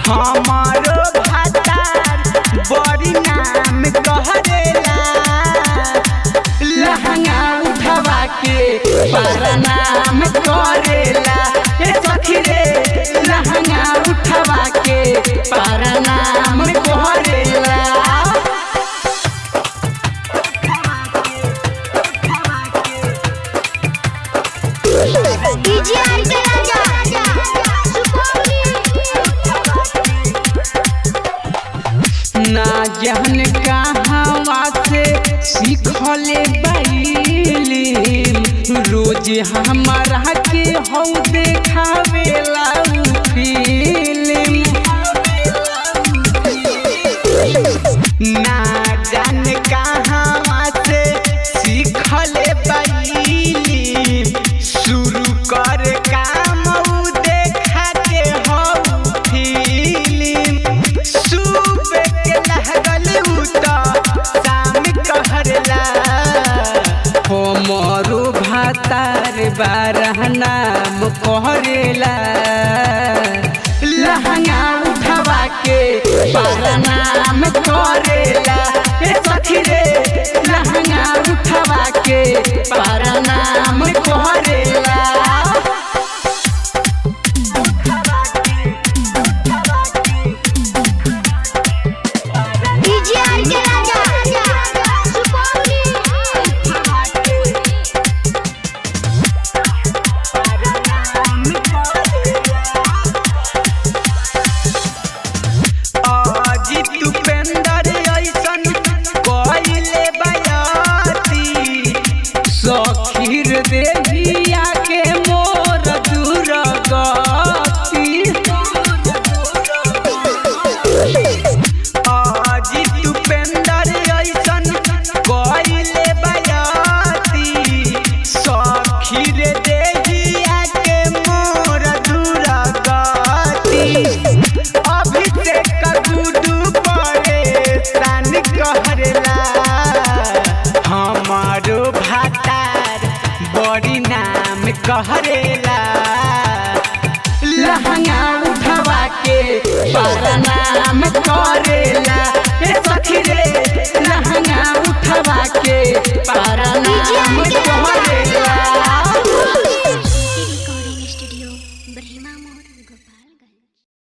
हमारो भातार बड़ी नाम कहरेला। लहंगा उठवा के बड़ा नाम करेला। ए सखी रे लहंगा उठवा के बड़ा नाम करेला। डीजे आर के राजा सुपौली। ना जहन कहवा से सीखले बैली, रोज हमारा के हौ देखावेला उ फिल्म। ना जान कहवा से सीखले बैली, शुरू कर काम उ देखा के हौ फिल्म। सुबह के लागल उ त शाम कहरला। हमरो भातार बारह नाम करेला। लहंगा उठवा के बारह नाम करेला। ए सखी रे लहंगा उठवा के बारह नाम करेला। डीजे आर के राजा सुपौली। अजित उपेंद्र ऐसन कइले बयाती, सखीर देहिया के मोर दूर गति। अजित उपेंद्र ऐसन कइले बयाती, सखीर देहिया के मोर दूर गति। अभिषेक गुडू परेशान कहरला। हमारो भातार बड़ी नाम कहरेला।